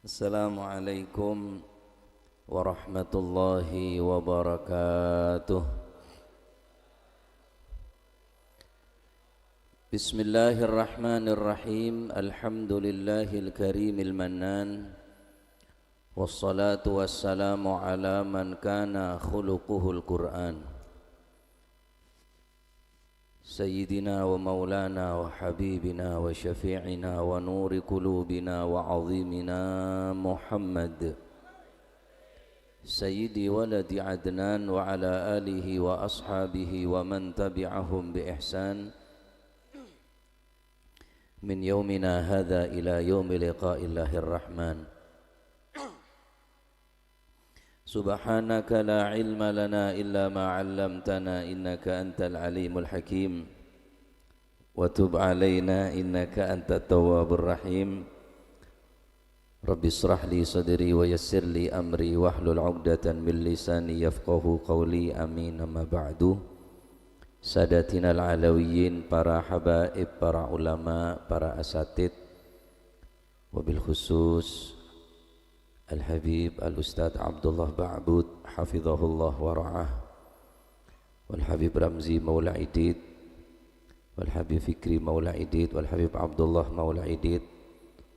Assalamualaikum warahmatullahi wabarakatuh. Bismillahirrahmanirrahim. Alhamdulillahil karimil mannan. Wassalatu wassalamu ala man kana khuluquhul Qur'an. Sayyidina wa maulana wa habibina wa syafi'ina wa nuri qulubina wa azimina Muhammad Sayyidi waladi Adnan wa ala alihi wa ashabihi wa man tabi'ahum bi ihsan min yaumina hadha ila yaumi liqa'illahir rahman. Subhanaka la ilma lana illa ma 'allamtana innaka antal alimul hakim. Wa tub 'alaina innaka antat tawwabur rahim. Rabbi israh li sadri wa yassir li amri wahlul 'uqdatan min lisani yafqahu qawli. Amin. Amma ba'du. Sadatina al-alawiyyin, para habaib, para ulama, para asatid, wabil khusus Al-Habib Al-Ustadz Abdullah Ba'bud hafizahullah wa ra'ah, wal Habib Ramzi Maula Idid, wal Habib Fikri Maula Idid, wal Habib Abdullah Maula Idid,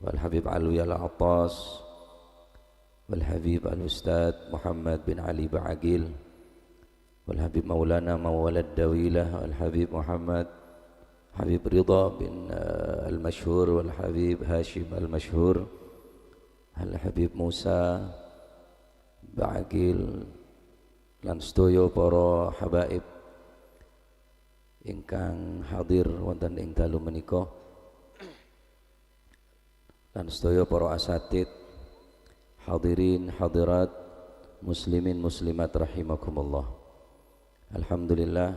wal Habib Alwi Al-Attas, wal Habib Al-Ustadz Muhammad bin Ali Ba'agil, wal Habib Maulana Mawalad Dawilah, wal Habib Muhammad Habib Ridha bin Al-Mashhur, wal Habib Hashim Al-Mashhur, Al-Habib Musa Ba'agil, lan sedaya para habaib ingkang hadir wonten ing dalu menika, lan sedaya para asatid, hadirin hadirat, muslimin muslimat rahimakumullah. Alhamdulillah,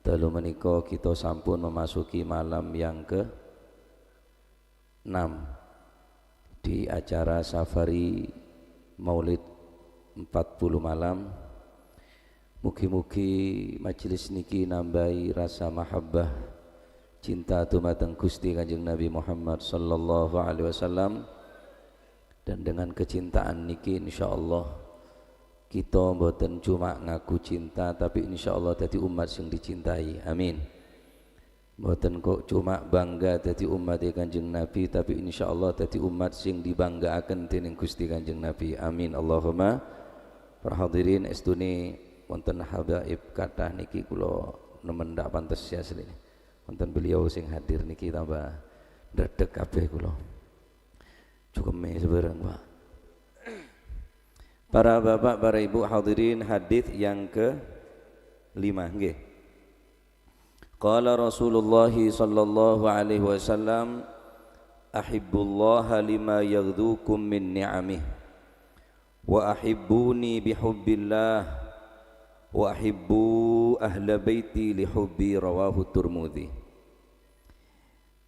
dalu menika kita sampun memasuki malam yang ke-6 di acara safari Maulid 40 malam. Mugi-mugi majelis niki nambahi rasa mahabbah cinta dumateng Gusti Kanjeng Nabi Muhammad sallallahu alaihi wasallam, dan dengan kecintaan niki insyaallah kita mboten cuma ngaku cinta, tapi insyaallah dadi umat sing dicintai. Amin. Mboten kok cuma bangga dadi umat Kanjeng Nabi, tapi insyaallah dadi umat sing dibanggaaken dening Gusti Kanjeng Nabi. Amin Allahumma. Para hadirin estune wonten habaib kathah niki kula nemen ndak pantes ya asline. Wonten beliau sing hadir niki tambah ndredeg kabeh kula. Cukeme sebarang, Pak. Para bapak, para ibu hadirin, hadis yang ke-5 nggih. Qala Rasulullah sallallahu alaihi wasallam, ahibbullaha lima yaghdukum min ni'amih wa ahibbuni bihubbillah wa ahibbu ahla baiti lihubbi. Rawahu Tirmidzi.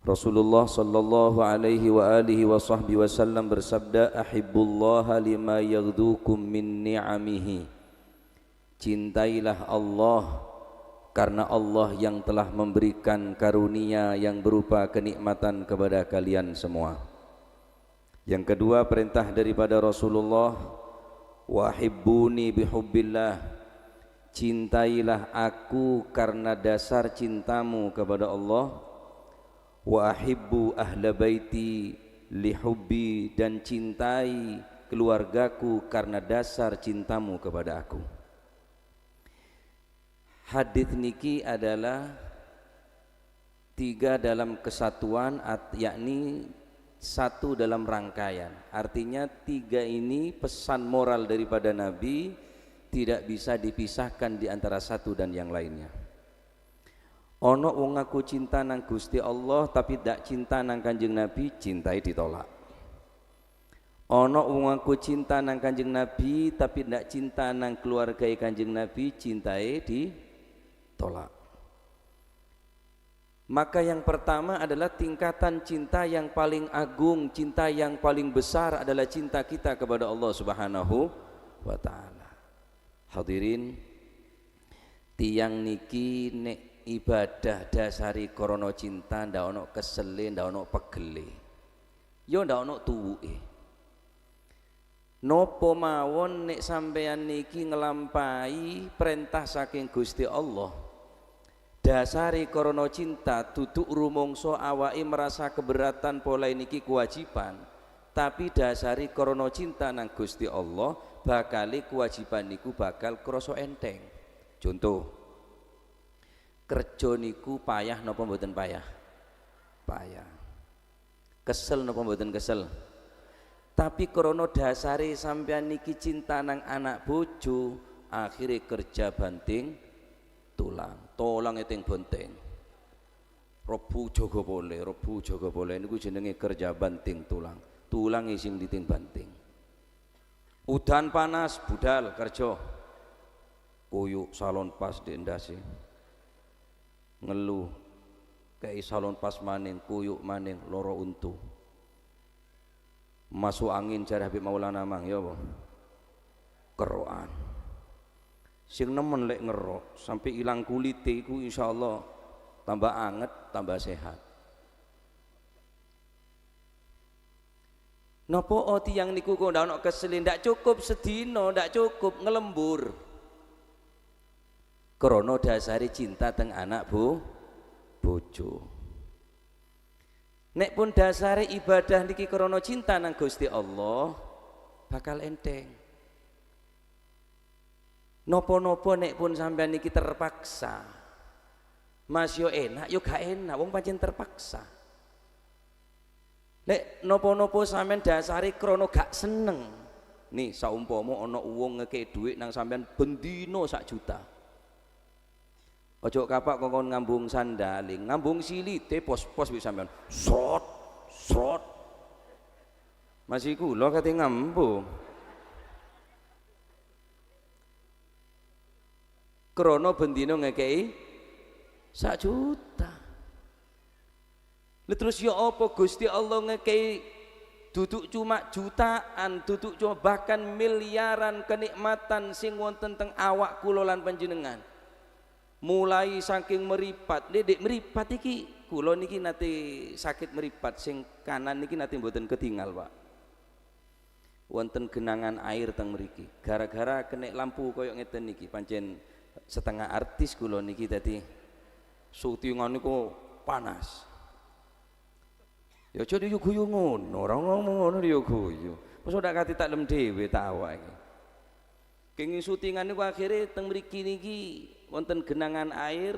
Rasulullah sallallahu alaihi wa alihi wa sahbihi wasallam bersabda, ahibbullaha lima yaghdukum min ni'amihi. Cintailah Allah karena Allah yang telah memberikan karunia yang berupa kenikmatan kepada kalian semua. Yang kedua, perintah daripada Rasulullah, wahibbuni bihubbillah, cintailah aku karena dasar cintamu kepada Allah. Wa ahibbu ahla baiti lihubbi, dan cintai keluargaku karena dasar cintamu kepada aku. Hadis niki adalah tiga dalam kesatuan, yakni satu dalam rangkaian. Artinya tiga ini pesan moral daripada Nabi tidak bisa dipisahkan di antara satu dan yang lainnya. Ono wong ngaku cinta nang Gusti Allah tapi tidak cinta nang Kanjeng Nabi, cintai ditolak. Ono wong ngaku cinta nang Kanjeng Nabi tapi tidak cinta nang keluarga Kanjeng Nabi, cintai ditolak. Maka yang pertama adalah tingkatan cinta yang paling agung, cinta yang paling besar adalah cinta kita kepada Allah Subhanahu wa taala. Hadirin, tiang niki nek ibadah dasari krana cinta ndak ono kesele, ndak ono pegele. Ya ndak ono tuwuke. Napa mawon nek sampeyan niki nglampahi perintah saking Gusti Allah, dasari krana cinta, duduk rumangsa awake merasa keberatan pola niki kewajiban, tapi dasari krana cinta nang Gusti Allah, bakale kewajiban niku bakal krasa enteng. Contoh, kerja niku payah napa mboten payah? Payah. Kesel napa mboten kesel? Tapi krana dasare sampean niki cinta nang anak bojo, akhire kerja banting tulang, tulang eting bonteng. Rebu jaga pole, rebu jaga pole niku jenenge kerja banting tulang. Tulang sing diting banting. Udan panas budal kerja. Kuyuk salon pas di endase. Ngeluh kei salon pas maning, kuyuk maning, loro untu. Masuk angin jare Habib Maulana mang ya apa? Kerokan. Sing nemen lek ngerok sampai ilang kulite iku insyaallah tambah anget, tambah sehat. Napa tiyang niku kok ndak ono kesel, ndak cukup sedina, ndak cukup ngelembur. Krana dasare cinta teng anak bu bojo. Nek pun dasare ibadah niki krana cinta nang Gusti Allah, bakal enteng. Nopo-nopo nek pun sampean niki terpaksa. Mas yo enak yo gak enak, wong pancen terpaksa. Nek nopo-nopo sampean dasare krana gak seneng. Nih saumpama ana wong ngekek dhuwit nang sampean bendina 1 juta. Ojo kapak kongkon ngambung sandale, ngambung silite pos-pos wis sampean. Srot, srot. Masih kula kate ngambung. Krana bendina ngekeki 1 juta. Lha terus ya apa Gusti Allah ngekeki duduk cuma jutaan, duduk cuma bahkan miliaran kenikmatan sing wonten teng awak kula lan panjenengan. Mulai saking meripat, nek meripat iki kula niki nate sakit meripat sing kanan niki nate mboten ketingal, Pak. Wonten genangan air teng mriki. Gara-gara kena lampu koyo ngeten niki, pancen setengah artis kula niki dadi syutingan niku panas. Ya aja diguyu ngono, ora ngomong ngono yo guyu. Mosok ndak kate tak lem dhewe ta awak iki. Kenging syutingan niku akhire teng mriki niki wonten genangan air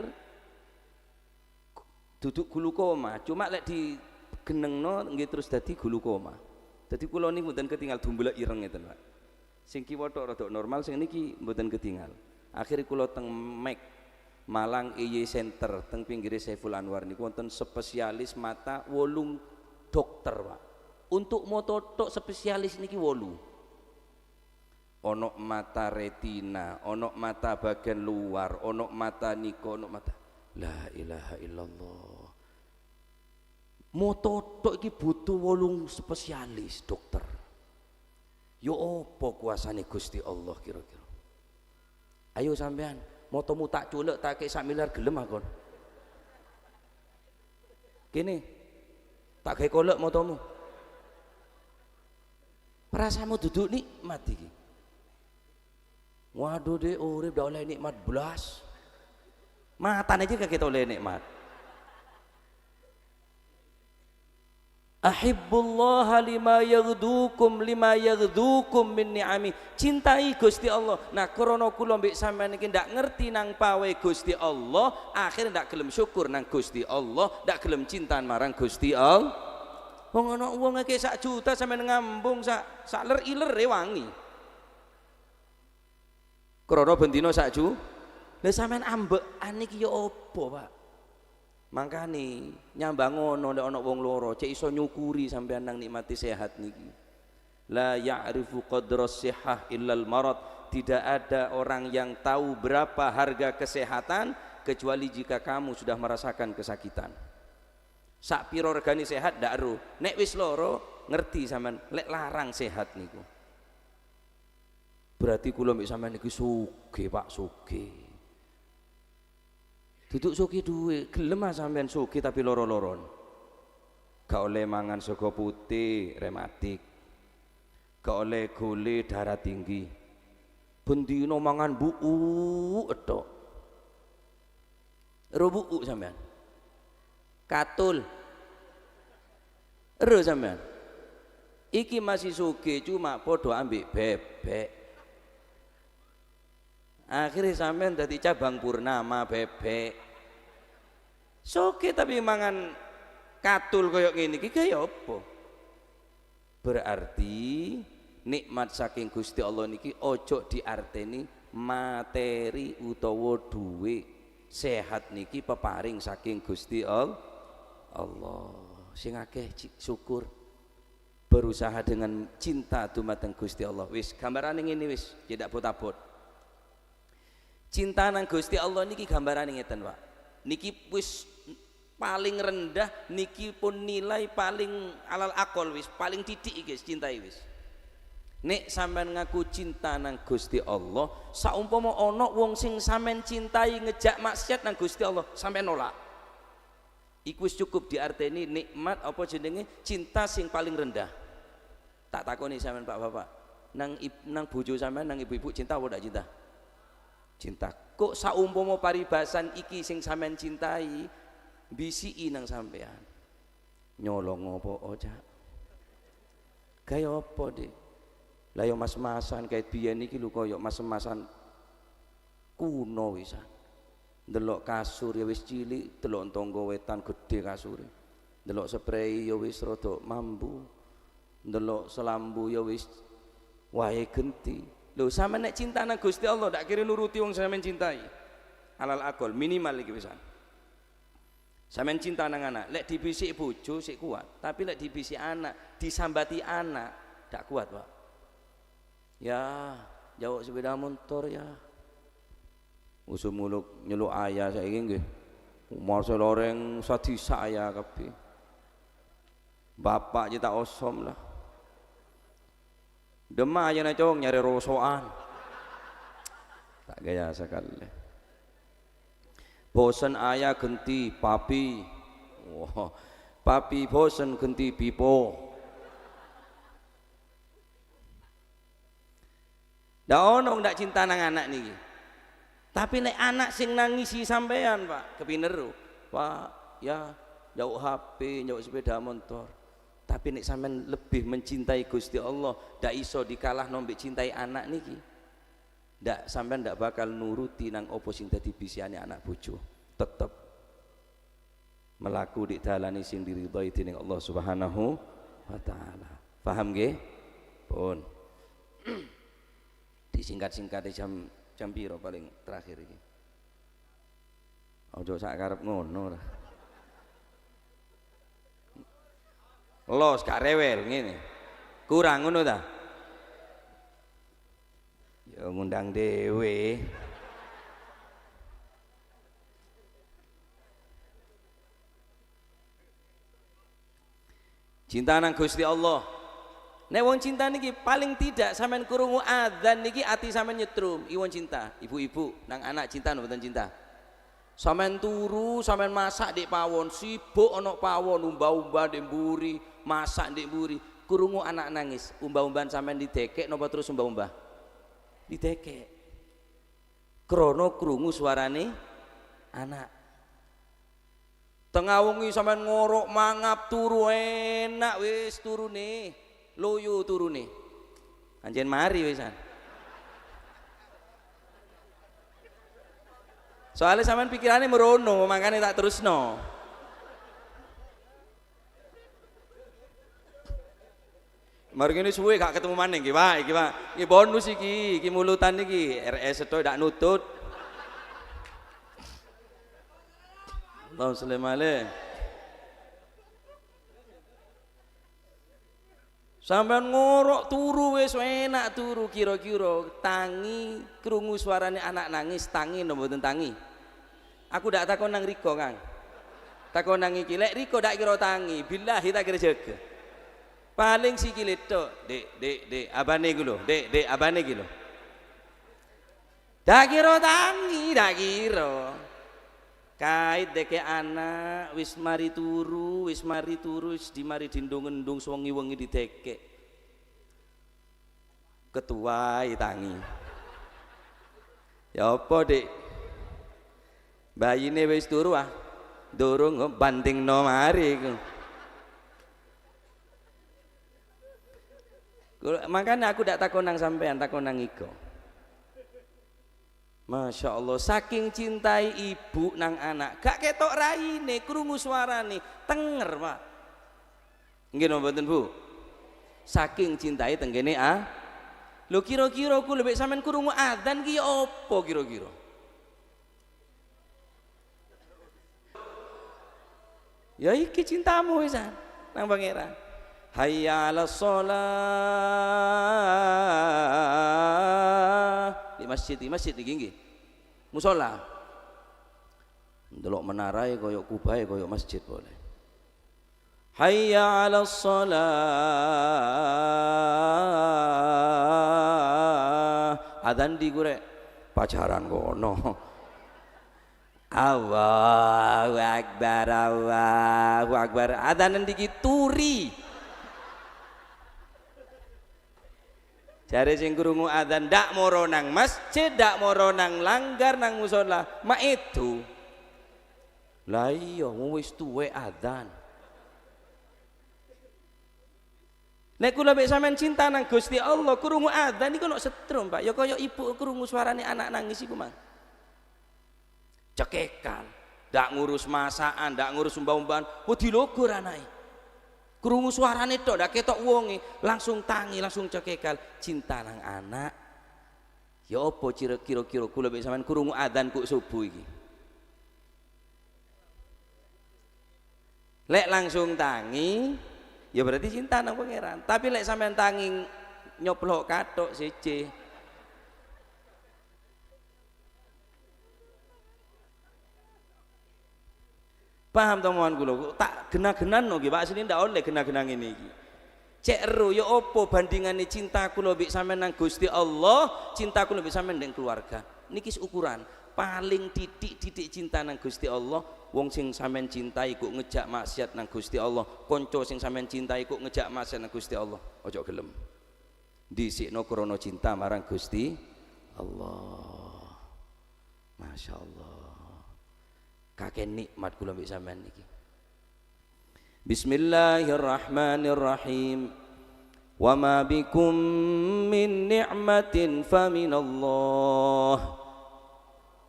duduk glukoma, cuma lek digenengno nggih terus dadi glukoma. Dadi kula niku mboten ketinggal dumbelek ireng ngeten, Pak. Sing kiwa tok rada normal, sing niki mboten ketinggal. Akhire kula teng Mek Malang EY Center teng pinggire Saiful Anwar niku wonten spesialis mata 8 dokter, Pak. Untuk moto tok spesialis niki 8. Ono mata retina, ono mata bagian luar, ono mata niko, ono mata. La ilaha illallah. Moto tok iki butuh 8 spesialis dokter. Yo apa kuasane Gusti Allah kira-kira? Ayo sampean, motomu tak culek tak kei 1 miliar gelem akon. Kene tak gawe kolek motomu. Perasaanmu duduk nikmat iki. Waduh deh, urip ndak oleh nikmat blas. Matane aja gak oleh nikmat. Ahibbullaha lima yaghdukum min ni'ami. Cintai Gusti Allah. Nah, krana kula mbek sampean iki ndak ngerti nang pawe Gusti Allah, akhirnya ndak gelem syukur nang Gusti Allah, ndak gelem cintaan marang Gusti Allah. Wong ana wong ngekek 1 juta sampean ngambung sak ler iler wangi. Krana bendina 1 juta. Lah sampean ambekan iki ya apa, Pak? Mangkane nyambang ngono nek ana wong loro cek iso nyukuri sampean nang nikmati sehat niki. La ya'rifu qadra sihah illal marad. Tidak ada orang yang tahu berapa harga kesehatan kecuali jika kamu sudah merasakan kesakitan. Sak piro regane sehat ndak ero. Nek wis loro ngerti sampean lek larang sehat niku. Berarti kula mbek sampean niki sugih, Pak, sugih. Duduk sugih duwe, gelem ah sampean sugih tapi loro-loron. Gak oleh mangan sego putih, rematik. Gak oleh gule, darah tinggi. Bendino mangan buuk ethok. Ero buuk sampean. Katul. Ero sampean. Iki masih sugih cuma padha ambek bebek. Akhirnya sampean dadi cabang purnama bebek. Sugih tapi mangan katul koyo ngene iki kaya apa? Berarti nikmat saking Gusti Allah niki ojo diarteni materi utawa duit. Sehat niki peparing saking Gusti Allah. Sing akeh syukur, berusaha dengan cinta dumateng Gusti Allah. Wis gambarane ngene wis, tidak abot-abot. Cinta nang Gusti Allah niki gambarane ngeten, Pak. Niki wis paling rendah, niki pun nilai paling alal akol wis, paling titik iki cintai wis. Nek sampean ngaku cinta nang Gusti Allah, saumpama ana wong sing sampean cintai ngejak maksiat nang Gusti Allah, sampean nolak. Iku wis cukup diarteni nikmat apa jenenge cinta sing paling rendah. Tak takoni sampean Pak Bapak, nang bojo sampean, nang ibu-ibu cinta apa ndak cinta? Cinta. Kok saumpama paribasan iki sing sampean cintai bisiki nang sampean. Nyolong apa cak? Kaya apa, Dik? Lah yo mas-masan kait biyen iki lho koyo mas-masan kuno wisan. Ndelok kasur ya wis cilik, delok tangga wetan gedhe kasure. Ndelok sprei ya wis rada mambu. Ndelok selambu ya wis wae genti. Lho sampean nek cinta nang Gusti Allah ndak kira nuruti wong sampean cintai. Alal akol minimal iki wisan. Sampean cinta nang anak, lek dibisik bojo sik kuat, tapi lek dibisik anak, disambati anak ndak kuat, Pak. Ya, jauh sepeda motor ya. Usum muluk nyeluk ayah saiki nggih. Marcel loreng sadisa ayah kabeh. Bapak cita osom lah. Demah aja nak cowok nyari rosokan. Tak gaya sekali. Bosen ayah genti papi. Wah, papi bosen genti pipo. Ndak ono ndak cinta nang anak niki. Tapi nek anak sing nangisi sampean, Pak, kepineru. Pak, ya jauh HP, jauh sepeda motor. Tapi nek sampean lebih mencintai Gusti Allah, ndak iso dikalah nombek cintai anak niki. Ndak sampean ndak bakal nuruti nang opo sing dadi bisiane anak bojo. Tetep melaku di dalane sing diridhoi dening Allah Subhanahu wa taala. Paham nggih? Pun. Disingkat-singkat jam piro paling terakhir iki? Ojo sak karep ngono lah. Los gak rewel ngene. Kurang ngono ta? Ya ngundang dhewe. Cinta nang Gusti Allah. Nek wong cinta niki paling tidak sampean krungu adzan niki ati sampean nyetrum. Iki wong cinta, ibu-ibu nang anak cinta napa mboten cinta? Sampean turu, sampean masak dik pawon, sibuk ana pawon umbah-umbah ndek mburi, masak ndek mburi. Krungu anak nangis, umbah-umbahan sampean didekek napa terus umbah-umbah? Didekek. Krana krungu suarane anak. Tengah wengi sampean ngorok mangap turu enak wis turune. Loyo turune. Anjen mari wisan. Soalnya sampean pikirannya merono, makanya tak terusno. Mari ngene suwe gak ketemu maning iki, Pak, iki Pak. Iki bonus iki, iki mulutan iki, RS seto ndak nutut. Allahumma sholli alaihi. Sampean ngorok turu wis enak turu kira-kira tangi krungu suarane anak nangis tangi napa mboten tangi. Aku ndak takon nang Riko, Kang. Takon nang iki, lek Riko ndak kira tangi, billahi tak kira jaga. Paling sikile tok, Dik, Dik, Dik, abane iku lho, Dik, Dik, abane iki lho. Ndak kira tangi, ndak kira. Kait deke anak wis mari turu, wis mari turu, wis dimari dindung-endung sewengi-wengi didekek. Ketuai tangi. Ya apa, Dik? Bayine wis turu ah. Durung bantingno mari iku. Makanya aku ndak takon nang sampean, takon nang iko. Masya Allah, saking cintai ibu nang anak, gak ketok raine, krungu suarane, tenger, Pak. Nggih napa mboten, Bu? Saking cintai tenggene ah. Lho kira-kira ku lebih sampean krungu adzan ki ya apa kira-kira? Ya iki cintamu wisan nang pangeran. Hayya 'alas shalah. Di masjid, di masjid iki nggih. Musala. Ndelok menarae kaya kubahe kaya masjid boleh. Hayya 'alas shalah. Adzan di kurek pacaran kono. Allahu akbar, Allahu akbar. Adzan ndi turi. Jare sing krungu adzan ndak moro nang masjid, ndak moro nang langgar, nang musala, mak itu. Lah iya wis tuwek adzan. Nek kula mek sampean cinta nang Gusti Allah, krungu adzan iku nok setrum, Pak. Ya kaya ibu krungu suarane anak nangis iku, Mang. Cekekan, ndak ngurus masakan, ndak ngurus umbah-umbahan, wedi lugur anake. Krungu suarane tok ndak ketok wonge, langsung tangi, langsung cekekal. Cinta nang anak. Ya apa kira-kira kula mek sampean krungu adzan kok subuh iki? Lek langsung tangi, ya berarti cinta nang pangeran. Tapi lek sampean tangi nyoplok kathok siji. Paham to mohon kula? Tak gena-genan nggih Pak, sini ndak oleh gena-gena ngene iki. Cek ero ya apa bandingane cinta kula mbek sampean nang Gusti Allah, cinta kula mbek sampean nang keluarga. Niki ukuran paling titik-titik cinta nang Gusti Allah. Wong sing sampean cintai kok ngejak maksiat nang Gusti Allah, kanca sing sampean cintai kok ngejak maksiat nang Gusti Allah, ojo gelem. Dhisikno krana cinta marang Gusti Allah. Masya Allah. Kakek nikmat kula mbek sampean niki. Bismillahirrahmanirrahim. Wa ma bikum min ni'matin faminallah.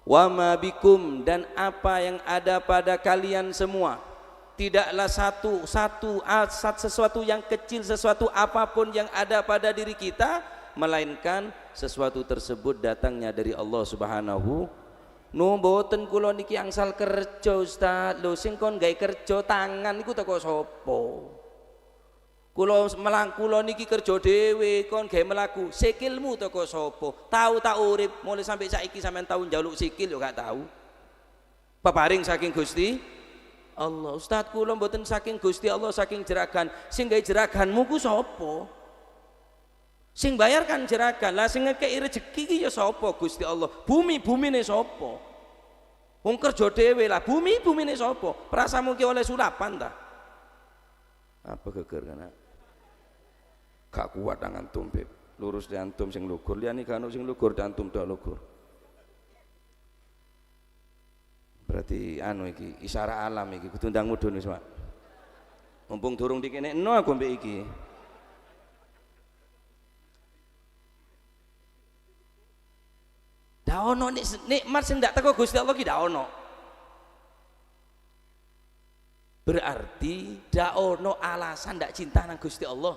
Wa ma bikum, dan apa yang ada pada kalian semua, tidaklah satu sesuatu yang kecil, sesuatu apapun yang ada pada diri kita, melainkan sesuatu tersebut datangnya dari Allah Subhanahu. No mboten kula niki angsal kerja Ustaz. Lho sing kon gawe kerja tangan niku teko sapa? Kula melang kula niki kerja dhewe kon gawe mlaku, sikilmu teko sapa? Tau tak urip mulai sampai saiki sampean tau njaluk sikil yo gak tau. Peparing saking Gusti Allah. Ustaz kula mboten saking Gusti Allah, saking jeragan. Sing gawe jeraganmu ku sapa? Sing bayar kan jeragan. Lah sing ngekeki rezeki ki ya sapa? Gusti Allah. Bumi-bumine sapa? Wong kerja dhewe lah, bumi-bumine sapa? Prasamu ki oleh sulapan ta? Apa geger kana? Gak kuat nang antum, Beb. Lurus di antum sing lugur, liyane gak ono sing lugur, di antum tok lugur. Berarti anu iki isyarat alam iki kudu ndang mudhun wis, Pak. Mumpung durung dikenekno aku mbek iki. Dak ono nikmat sing ndak teko Gusti Allah ki dak ono. Berarti dak ono alasan ndak cinta nang Gusti Allah.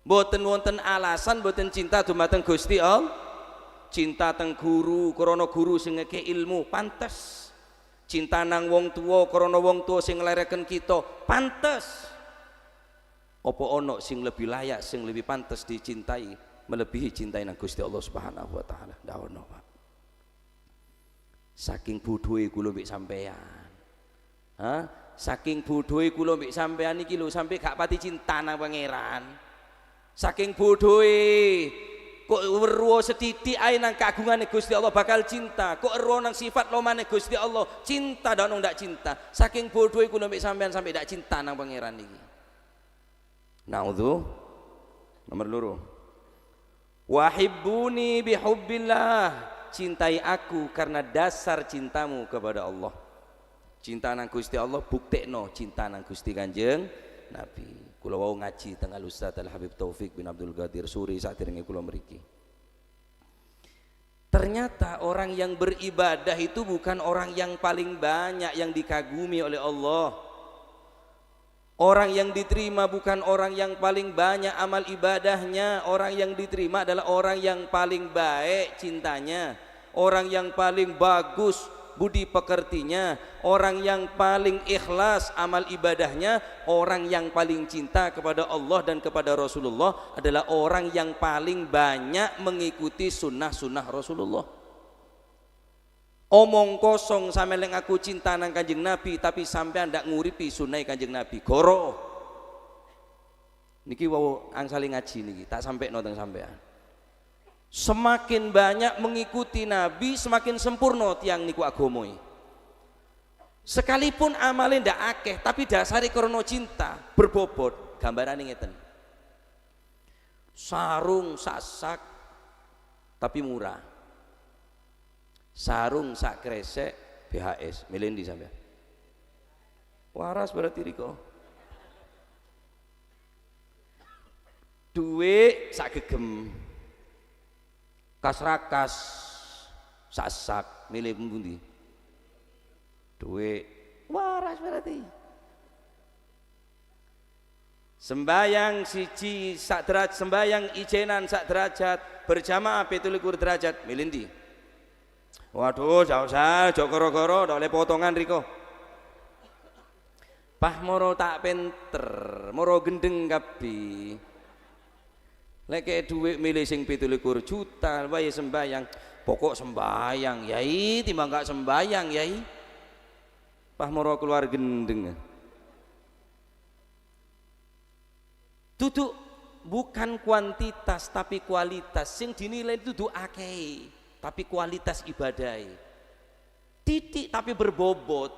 Mboten wonten alasan mboten cinta dumateng Gusti Allah. Cinta teng guru krana guru sing ngekeki ilmu, pantes. Cinta nang wong tuwa krana wong tuwa sing nglereken kita, pantes. Apa ono sing lebih layak, sing lebih pantes dicintai melebihi cintai nang Gusti Allah Subhanahu wa taala? Ndak ono, Pak. Saking bodhoe kula mbek sampean. Hah? Saking bodhoe kula mbek sampean iki lho sampe gak pati cinta nang pangeran. Saking bodhoe Kok weruh sethithik ae nang kagungane Gusti Allah bakal cinta. Kok weruh nang sifat lomane Gusti Allah cinta, dan ndak cinta. Saking bodoh iku lho sampean sampai ndak cinta nang pangeran iki. Naudzu. Nomor loro. Wahibbuni bihubbillah. Cintai aku karena dasar cintamu kepada Allah. Cinta nang Gusti Allah buktekno cinta nang Gusti Kanjeng Nabi. Kula wau ngaji teng Al Ustaz Al Habib Taufik bin Abdul Qadir Suri saderenge kula mriki. Ternyata orang yang beribadah itu bukan orang yang paling banyak yang dikagumi oleh Allah. Orang yang diterima bukan orang yang paling banyak amal ibadahnya. Orang yang diterima adalah orang yang paling baik cintanya, orang yang paling bagus budi pekertinya, orang yang paling ikhlas amal ibadahnya, orang yang paling cinta kepada Allah dan kepada Rasulullah adalah orang yang paling banyak mengikuti sunnah-sunnah Rasulullah. Omong kosong sampe lek aku cinta nang Kanjeng Nabi tapi sampean ndak nguripi sunnah Kanjeng Nabi. Goro. Niki wau angsal ngaji niki, tak sampai teng sampean. Semakin banyak mengikuti Nabi, semakin sempurna tiang niku agamoi. Sekalipun amale ndak akeh, tapi dasare krana cinta, berbobot. Gambarane ngeten. Sarung sak-sak tapi murah. Sarung sak kresek BHS, milih ndi sampean? Waras berarti riko. Duit sak gegem. Kas rakas sak-sak milih pundi? Duit. Waras berarti. Sembayang siji sak derajat, sembayang ijenan sak derajat, berjamaah 27 derajat, milih ndi? Waduh, jauh usah, jauh goro-goro, ndak oleh potongan riko. Pah moro tak penter, moro gendeng kabeh. Lek dhuwit milih sing 27 juta, wae sembayang, pokok sembayang, yai, timbang gak sembayang, yai. Pah moro keluar gendeng. Duduk bukan kuantitas tapi kualitas. Sing dinilai itu duduk akeh, tapi kualitas ibadahe. Titik tapi berbobot.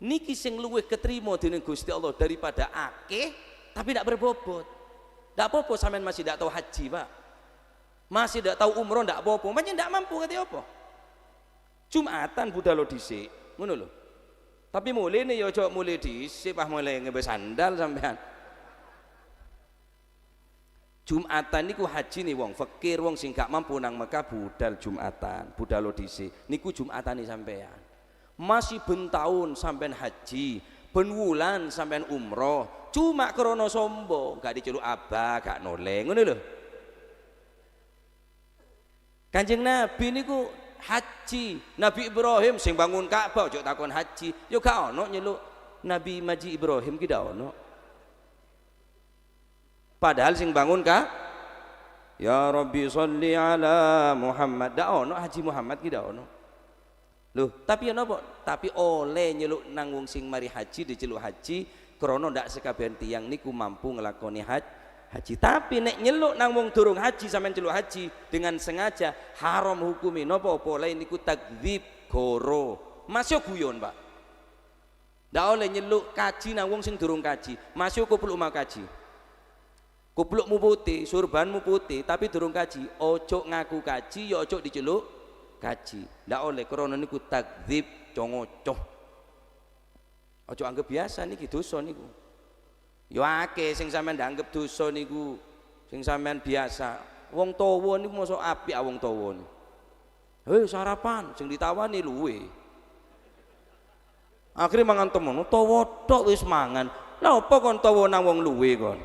Niki sing luwih ketrima dening Gusti Allah daripada akeh tapi ndak berbobot. Ndak apa-apa sampean masih ndak tahu haji, Pak. Masih ndak tahu umroh ndak apa-apa. Pancen ndak mampu kate apa. Jumatan budal dhisik, ngono lho. Tapi mulene ya aja mulih dhisik, pah mulih ngebe sandal sampean. Jumatan niku haji nih wong fakir, wong sing gak mampu nang Mekah budal Jumatan, budal dhisik. Niku Jumatane sampean. Masih ben taun sampean haji, ben wulan sampean umroh, cuma krana sombong, gak diceluk abah, gak noleh, ngono lho. Kanjeng Nabi niku haji, Nabi Ibrahim sing bangun Ka'bah ojo takon haji, yo gak ono nyeluk Nabi Maji Ibrahim ki dak ono. Padahal sing bangun ka ya Rabbi sholli ala Muhammad, dak ono Haji Muhammad ki dak ono. Loh, tapi ya napa? Tapi oleh nyeluk nang wong sing mari haji diceluk haji krana ndak sekabehan tiyang niku mampu nglakoni haji. Tapi nek nyeluk nang wong durung haji sampean celuk haji dengan sengaja haram hukumi. Napa apa oleh niku takdzib goro. Masih guyon, Pak. Ndak oleh nyeluk kaji nang wong sing durung kaji. Masih kupluk mau kaji. Kuplukmu putih, surbanmu putih, tapi durung kaji, ojo ngaku kaji, ya ojo diceluk kaji. Ndak oleh krana niku takdzib congocoh. Ojo anggap biasa niki dosa niku. Ya akeh sing sampean ndak anggap dosa niku, sing sampean biasa. Wong tawa niku mosok apik wong tawa niku. Hei sarapan sing ditawani luwe. Akhire mangan temen, tawa tok wis mangan. Lah apa kon tawa nang wong luwe kon?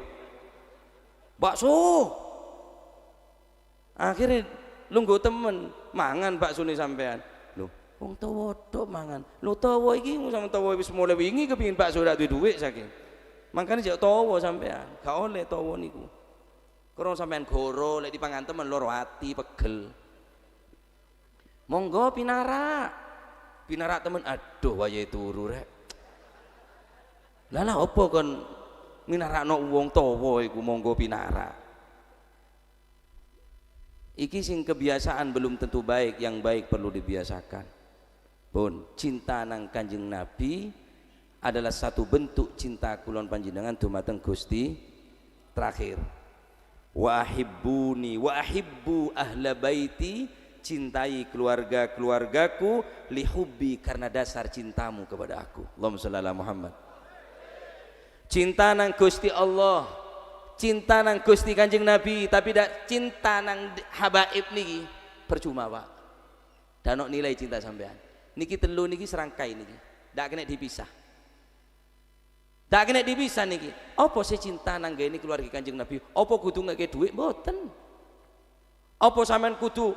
Bakso. Akhirnya lungguh temen mangan baksone sampean. Lho, wong tawa tok mangan. Lho tawa iki sampean tawa wis mulai wingi kepengin bakso dak duwe dhuwit saking. Mangkane jek tawa sampean, gak oleh tawa niku. Krana sampean goro lek dipangan temen loro ati pegel. Monggo pinarak. Pinarak temen, aduh wayahe turu rek. Lah lah apa kon minarakno wong tawa iku monggo pinarak. Iki sing kebiasaan belum tentu baik, yang baik perlu dibiasakan. Pun cinta nang Kanjeng Nabi adalah satu bentuk cinta kulon panjenengan dumateng Gusti. Terakhir, wa ahibbuni wa ahibbu ahla baiti, cintai keluarga-keluargaku, lihubbi, karena dasar cintamu kepada aku. Allahumma sholli ala Muhammad. Cinta nang Gusti Allah, cinta nang Gusti Kanjeng Nabi, tapi dak cinta nang habaib niki percuma, Pak. Danok nilai cinta sampean. Niki telu niki serangkai niki, dak kena dipisah. Dak kena dipisah niki. Apa sih cinta nang ini keluarga Kanjeng Nabi? Apa kudu ngeke dhuwit? Mboten. Apa sampean kudu?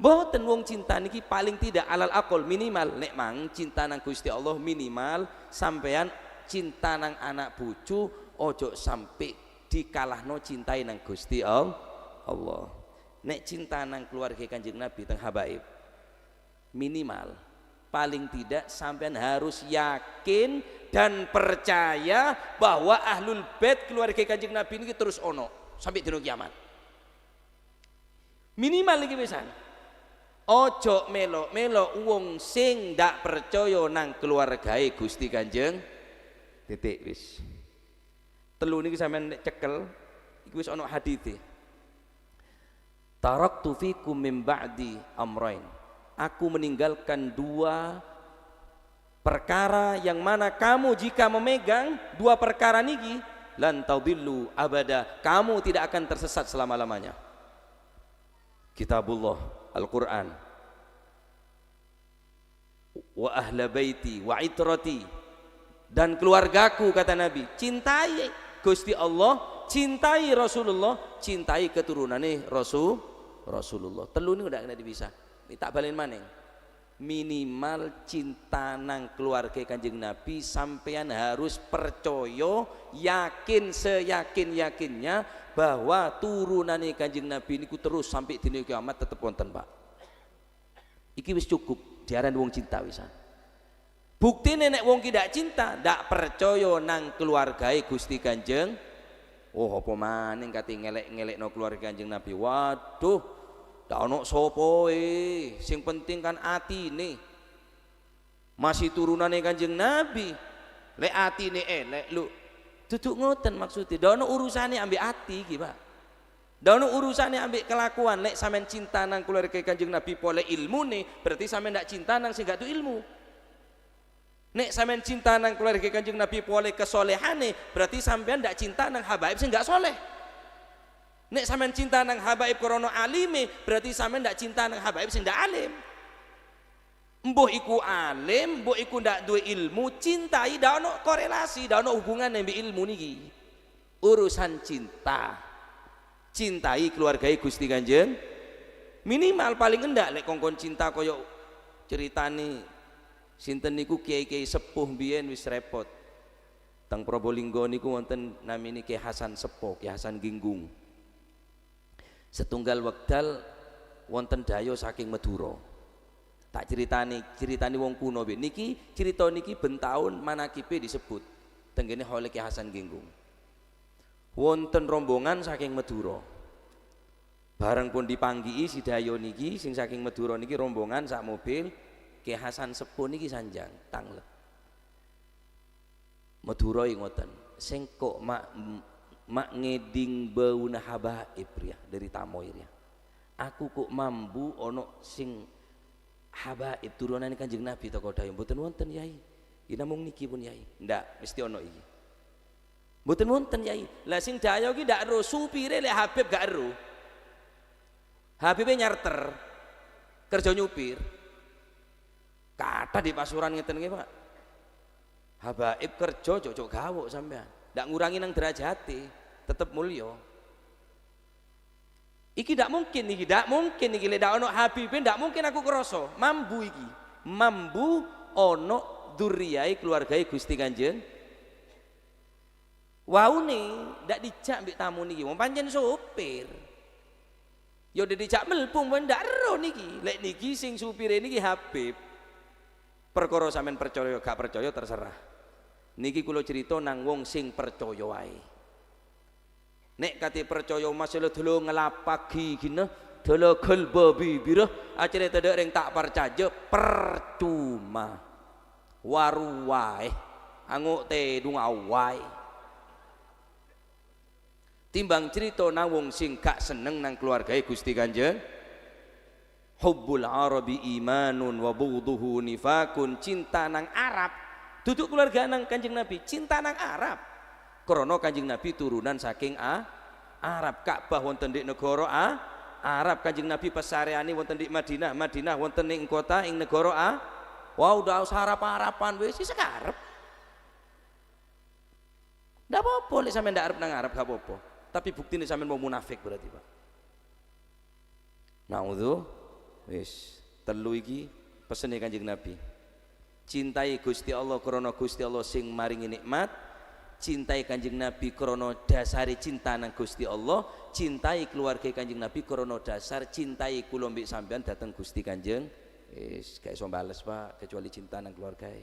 Mboten. Wong cinta niki paling tidak alal aqol minimal nek mang cinta nang Gusti Allah, minimal sampean cinta nang anak bojo ojo sampai dikalahno cintai nang Gusti Allah. Nek cinta nang keluarga Kanjeng Nabi teng habaib, minimal paling tidak sampean harus yakin dan percaya bahwa ahlul bait keluarga Kanjeng Nabi ini terus ono sampai dino kiamat. Minimal iki pisan. Ojo melok-melok wong sing ndak percaya nang keluargae Gusti Kanjeng. Titik wis. Telu niki sampean nek cekel iku wis ana hadite. Taraktu fikum min ba'di amrain. Aku meninggalkan dua perkara yang mana kamu jika memegang dua perkara niki, lan tadillu abada, kamu tidak akan tersesat selama-lamanya. Kitabullah Al-Quran, wa ahla baiti wa itrati, dan keluargaku. Kata Nabi, cintai Gusti Allah, cintai Rasulullah, cintai keturunane Rasulullah. Telu ini udah kena dipisah. Ini tak balen maning. Minimal cinta nang keluarga Kanjeng Nabi sampean harus percaya, yakin seyakin yakinnya bahwa turunane Kanjeng Nabi niku terus sampai dina kiamat tetep wonten, Pak. Iki wis cukup diaran wong cinta wisan. Bukti nek wong tidak cinta, ndak percaya nang keluargae Gusti Kanjeng. Oh, apa maning kate ngelek-ngelekno keluarga Kanjeng Nabi. Waduh, ndak ono sopoe, sing penting kan atine. Masih turunane Kanjeng Nabi. Lek atine elek lho. Duduk ngoten maksudnya. Ndak ono urusane ambek ati iki, Pak. Ndak ono urusane ambek kelakuan. Lek sampean cinta nang keluarga Kanjeng Nabi pole ilmune, berarti sampean ndak cinta nang sing gak ilmu. Nek sampean cinta nang keluarga Kanjeng Nabi pole kesolehane, berarti sampean ndak cinta nang habaib sing gak soleh. Nek sampean cinta nang habaib krana alime, berarti sampean ndak cinta nang habaib sing ndak alim. Mbuh iku alim, mbuh iku ndak duwe ilmu, cintai ndak ono korelasi, ndak ono hubungan ambek ilmu niki. Urusan cinta. Cintai keluarga Gusti Kanjeng. Minimal paling endak lek kongkon cinta koyo ceritane sinten niku, kiai-kiai sepuh biyen wis repot. Teng Probolinggo niku wonten namine Kiai Hasan Sepo, Kiai Hasan Ginggung. Setunggal wekdal wonten dayo saking Madura. Tak ceritani, ceritani wong kuno be. Niki cerita niki ben taun manakibe disebut tenggene haule Kiai Hasan Ginggung. Wonten rombongan saking Madura. Bareng pun dipanggii si dayo niki sing saking Madura niki, rombongan sak mobil, Kiai Hasan Sepuh niki sanjang tanglet. Madura ngoten, sing kok mak mak ngeding bauna habaib ya dari tamoir ya. Aku kok mambu ono sing habaib turunan Kanjeng Nabi toko dayo. Mboten wonten, Yai. Iki namung niki pun, Yai. Ndak, mesti ono iki. Mboten wonten, Yai. Lah sing dayo iki ndak ero supire lek Habib gak ero. Habibe nyarter kerja nyupir. Kata di Pasuruan ngeten nggih, Pak. Habaib kerja cocok gawok sampean. Ndak ngurangi nang derajate, tetep mulya. Iki ndak mungkin iki, ndak mungkin iki lek ndak ono Habibe ndak mungkin aku krasa. Mambu iki. Mambu ono dzurriyahe keluargae Gusti Kanjeng. Waune ndak dijak mbek tamu niki, wong pancen sopir. Ya udah dijak mlebu ndak ero niki. Lek niki sing supire niki Habib. Perkara sampean percaya gak percaya terserah. Niki kula cerita nang wong sing percaya wae. Nek kate percaya masalah dulu ngelapagi gini, Dologol babi birah acere tedek ring tak percaya percuma. Waru wae anguk te dunga wae. Timbang cerita nang wong sing gak seneng nang keluargae Gusti Kanjeng. Hubbul arabi imanun wa bughduhu nifakun. Cinta nang Arab duduk keluarga nang Kanjeng Nabi, cinta nang Arab. Krana Kanjeng Nabi turunan saking Arab. Ka'bah wonten di negara Arab. Kanjeng Nabi pesareane wonten di Madinah, Madinah wonten ing kota ing negara Wah, udah usah harap-harapan wis sekarep. Ndak apa-apa lek sampean ndak arep nang Arab gak apa-apa. Tapi buktine sampean mau munafik berarti, Pak. Naudzu wis telu iki pesene Kanjeng Nabi. Cintai Gusti Allah krana Gusti Allah sing maringi nikmat, cintai Kanjeng Nabi krana dasare cinta nang Gusti Allah, cintai keluarga Kanjeng Nabi krana dasar cintai kula mbek sampean dateng Gusti Kanjeng. Wis gak iso bales, Pak, kecuali cinta nang keluargae.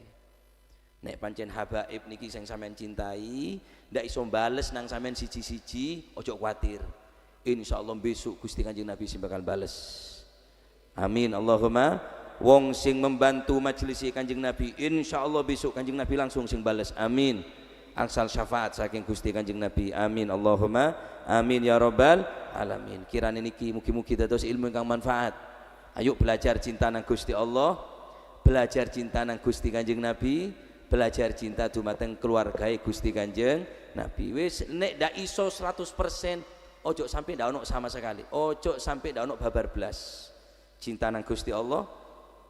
Nek pancen habaib niki sing sampean cintai, ndak iso bales nang sampean siji-siji, ojo kuatir. Insyaallah besok Gusti Kanjeng Nabi sing bakal bales. Amin Allahumma. Wong sing membantu majelis Kanjeng Nabi, insyaallah besok Kanjeng Nabi langsung sing bales. Amin. Angsal syafaat saking Gusti Kanjeng Nabi. Amin Allahumma. Amin ya rabbal alamin. Kirane niki mugi-mugi dados ilmu ingkang manfaat. Ayo belajar cinta nang Gusti Allah, belajar cinta nang Gusti Kanjeng Nabi, belajar cinta dumateng keluargae Gusti Kanjeng Nabi. Wis nek ndak iso 100%, ojo sampai ndak ono sama sekali. Ojo sampai ndak ono babar blas. Cinta nang Gusti Allah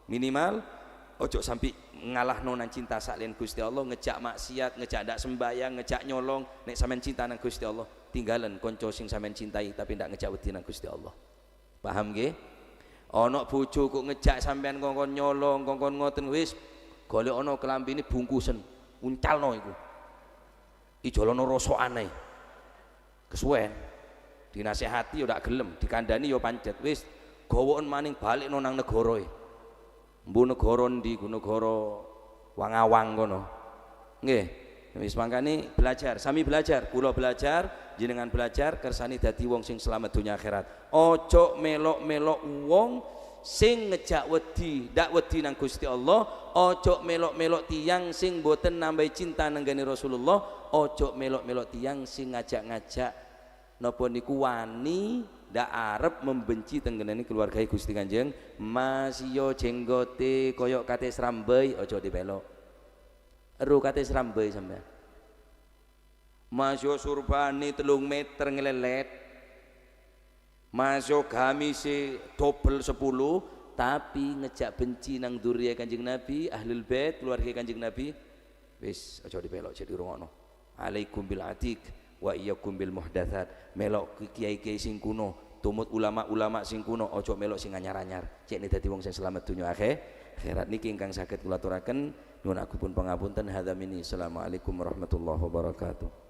minimal ojo sampai ngalahno nang cinta sakliyan Gusti Allah, ngejak maksiat, ngejak ndak sembayang, ngejak nyolong. Nek sampean cinta nang Gusti Allah, tinggalan konco sing sampean cintai tapi ndak ngejak wedi nang Gusti Allah. Paham nggih? Ana bojo kok ngejak sampean kongkon nyolong, kongkon ngoten, wis golek ana kelambine bungkusen, uncalno iku. Ijolono rosokane. Kesuwen. Dinasehati yo ndak gelem, dikandani yo pancet. Wis gawokon maning balikno nang negarae. Mbuh negara ndi, ku negara wang-awang kono. Nggih. Wis mangkane belajar, sami belajar, kula belajar, jenengan belajar, kersane dadi wong sing selamat dunia akhirat. Ojo melok-melok wong sing ngejak wedi, ndak wedi nang Gusti Allah, ojo melok-melok tiyang sing boten nambahi cinta nang gane Rasulullah, ojo melok-melok tiyang sing ngajak-ngajak napa niku wani ndak arep membenci tenggenane keluarga Gusti Kanjeng. Masio jenggote koyok kate srambei ojo dipelok. Ero kate srambei sampean. Masio surbane 3 meter ngelelet. Masio gamise dobel 10 tapi ngejak benci nang dzurriyyah Kanjeng Nabi, Ahlul Bait, keluarga Kanjeng Nabi. Wis aja dipelok, jadi rungokno. Alaikum bil atiq wa iyyakum bil muhdatsat. Melok kiai-kiai sing kuno, tumut ulama-ulama sing kuno, ojo melok sing anyar-anyar. Cek nek dadi wong sing selamat dunya akhirat. Niki ingkang saged kula aturaken, nyuwun agung pangapunten. Hadza minni. Assalamualaikum warahmatullahi wabarakatuh.